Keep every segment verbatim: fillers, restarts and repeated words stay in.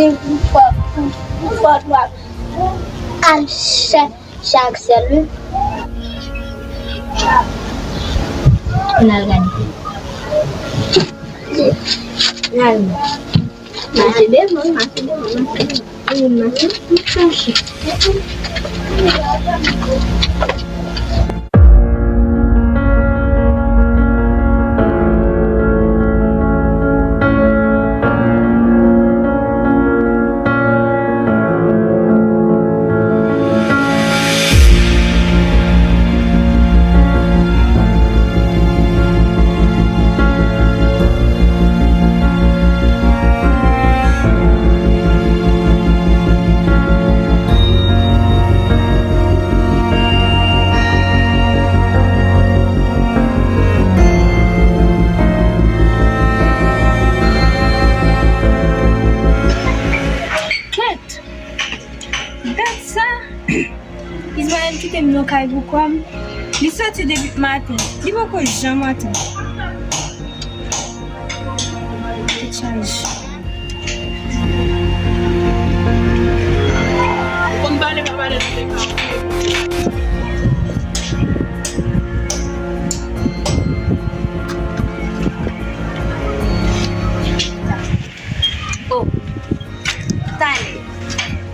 Fò, fò, fò, fò, al chèche Aksèl, wi. N al gade. N al. Mache devan, mache devan, mache devan. Wi, mache. Mache. Kèt! Dat sa! Ismaël kite m nan kay pou kò m. Li soti depi maten. Li poko janm antre. Tèt chaje. Konn pale, pa pale, nou te ka. Oh, talè.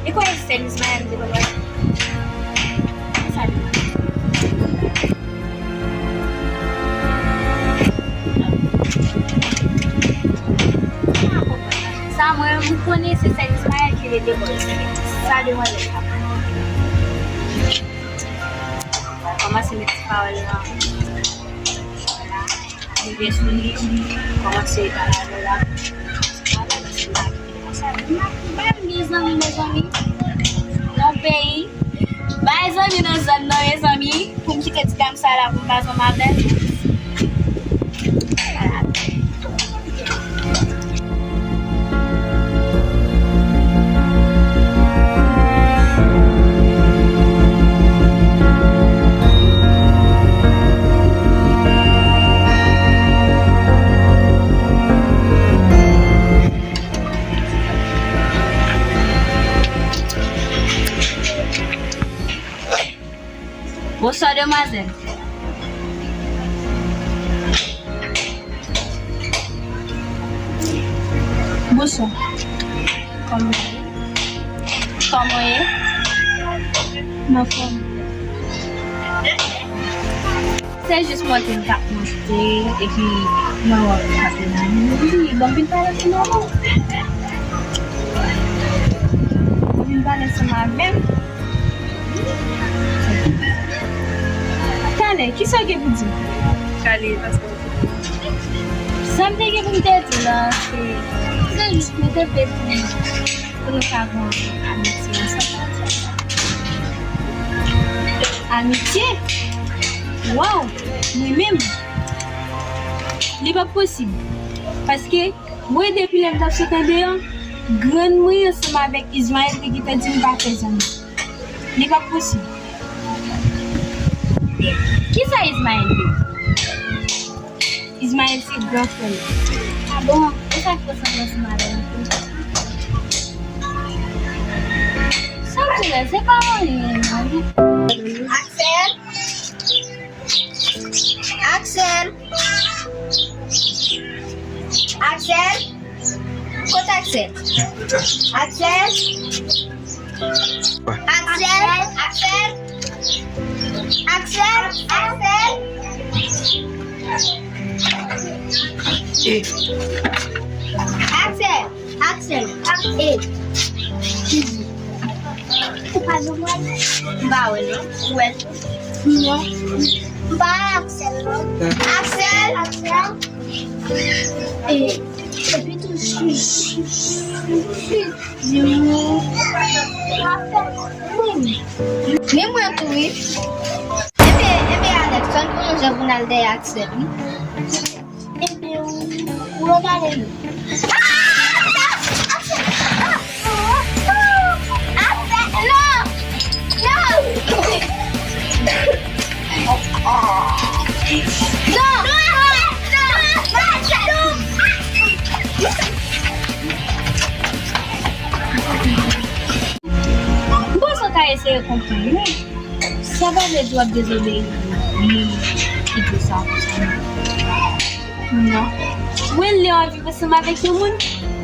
E kwè sèl Ismaël te konn wè. Sa li. Sa mwen, m konnen se sèl Ismaël ki rete bò isit. Sa demann sa. Kòmanse met ti pawòl nan. Rive sou li, kòmanse pale avè l la. Mezanmi, mezanmi. Nan peyi. Bay zanmi nan zòn nan, mezanmi. Pou m kite ti dam sa la, pou m pa zanmi avè l. Bonswa, demwazèl. Bonswa. Kòman w ye? Kòman w ye? M anfòm. Se jis monte m t ap monte, epi mwen wè w t ap vin. Wi, ban m vin pale ansanm avè w. Ban m vin pale ansanm avè w. Talè, kisa w gen pou di m? Talè, paske sa m te gen pou m te di w la, se, se jis mete pe pou, pou nou ka gen amitye ansanm. Amitye? Waw! Mwen menm, li p ap posib. Paske, mwen, depi lè m t ap sot andeyò, grann mwen ansanm avèk Ismaël te gentan di m pa fè zanmi. Li p ap posib. Kisa Ismaël ye? Ismaël se gran frè m. A bon? E sa k fè w sanble ansanm avè l tou? Sa m di la, se pa anyen non. Axel? Axel? Axel? Kote Axel? Axel? Axel? Axel? Axel? Axel? Axel? Axel, Axel, e, Fifi. Ou pa wè mwen? M pa wè non. Ou wè tou? Non. M pa wè Axel non. Axel! Axel! E, epi tou, Fifi. Menm mwen tou wi. Enben, enben Alex, fè n pran yon jan pou n al dèyè Axel wi. Ebyen, ou, ou anba lè yo. E konprann, wi. Sa pa vle di w ap dezobeyi moun ki di sa konsa, non. Non. Mwen, lè w ap viv ansanm avèk yon moun,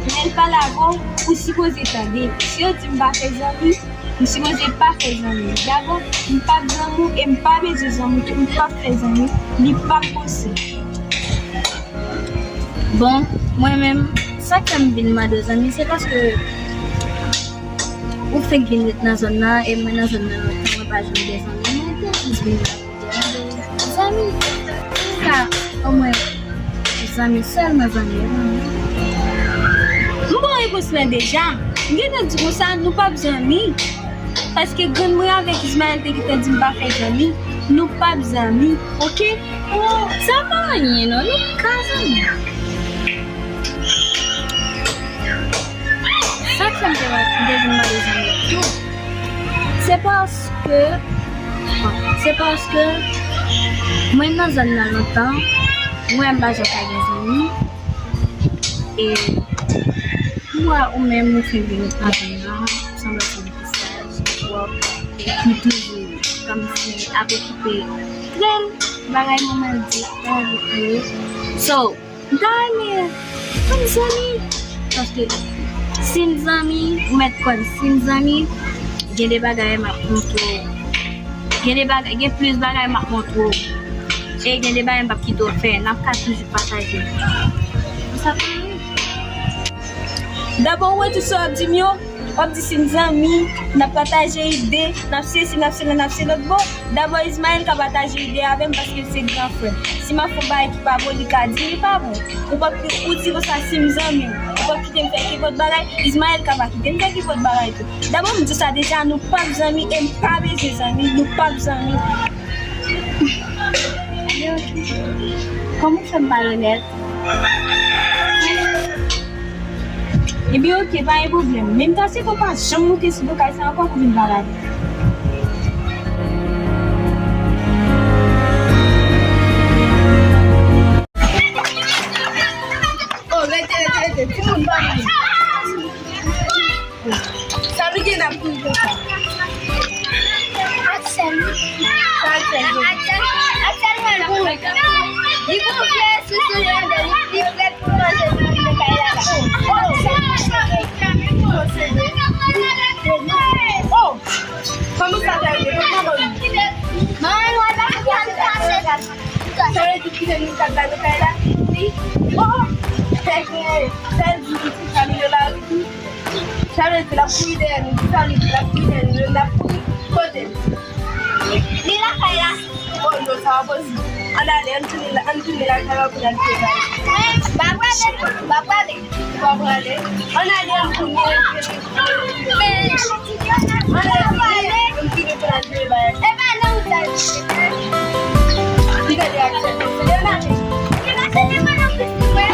lè l pale avè w, ou sipoze tande. Si yo di m pa fè zanmi, m sipoze pa fè zanmi. Dabò, m p ap zanmi w e m pa bezwen zanmi tou, m p ap fè zanmi, li p ap posib. Bon, mwen menm, sa k fè m vin mande w zanmi, se paske ou fenk vin ret nan zòn nan, e mwen nan zòn nan lontan, mwen pa janm gen zanmi. Mwen te jis vin la pou te mande zanmi. Sa, omwen, zanmi sèlman, zanmi. M ba w repons lan deja. M gentan di konsa, nou p ap zanmi. Paske grann mwen avèk Ismaël te gentan di m pa fè zanmi. Nou p ap zanmi, oke? Sa pa anyen, non. Nou ka zanmi. Sa k fè m te, m te vin mande zanmi tou, se paske, bon, se paske mwen nan zòn nan lontan, mwen m pa janm ka gen zanmi. E m wè ou menm ou fenk vin nan zòn nan, ou sanble se yon mesaj pwòp, e ki toujou kòmsi ap okipe tren bagay manman l di, bagay l di. So, m ta renmen, ann zanmi. Paske si n zanmi, ou mèt kwè m, si n zanmi, gen de bagay m ap montre w. Gen de bagay, gen plis bagay m ap montre w. E gen de bagay m p ap kite w fè. N ap ka toujou pataje. Sa pa anyen. Dabò, ou wè tout sa w ap di m yo? W ap di si n zanmi, n ap pataje ide, n ap sesi, n ap sela, n ap se lòt. Bon, dabò Ismaël ka pataje ide avè m paske l se gran frè m. Si m ap fè yon bagay ki pa bon, li ka di li pa bon. Ou p ap, ou di konsa si m zanmi w, ou p ap kite m fè kenpòt bagay, Ismaël ka pa kite m fè kenpòt bagay tou. Dabò m di w sa deja, nou p ap zanmi e m pa bezwen zanmi, nou p ap zanmi. Kòman w fè m malonèt? Ebyen, oke, pa gen pwoblèm. Men m ta swete w pa janm moute sou do kay sa ankò pou vin pale avè m. Oh, rete, rete, rete. Timoun, pa mouri. Sa nou gen n ap kouri konsa? Aksèl. Sa Aksèl gen? Aksèl, Aksèl mwen gou. Li gon vye sousou li anndan, li, li prèt pou manje nan kay la la. Oh! Kòman sa fè rive? Manman, manman, wè pa ki al kase. Sa vle di kite nou kat la nan kay la? Wi. Oh! Fè gen, fè di, sa nou yo la wi. Sa vle di l ap kouri dèyè nou, di sa li di l ap kouri dèyè nou, l ap kouri kote l? Li lakay la. Oh non, sa pa posib. Ann ale, ann tounen la, ann tounen lakay la pou n al fè bagay. Pa prale non, pa prale. Pa prale. Ann ale, ann tounen. Men, ann ale, ann tounen pou n al fè bagay. E pa nan wout la. Li gade ak tèt. Ann ale. Li pa tande mwen non plis, mwen.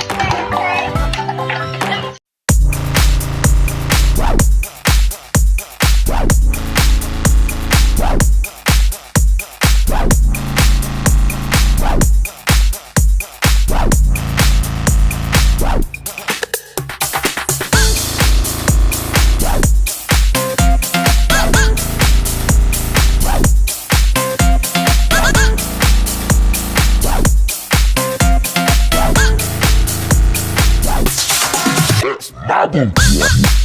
That's my boo.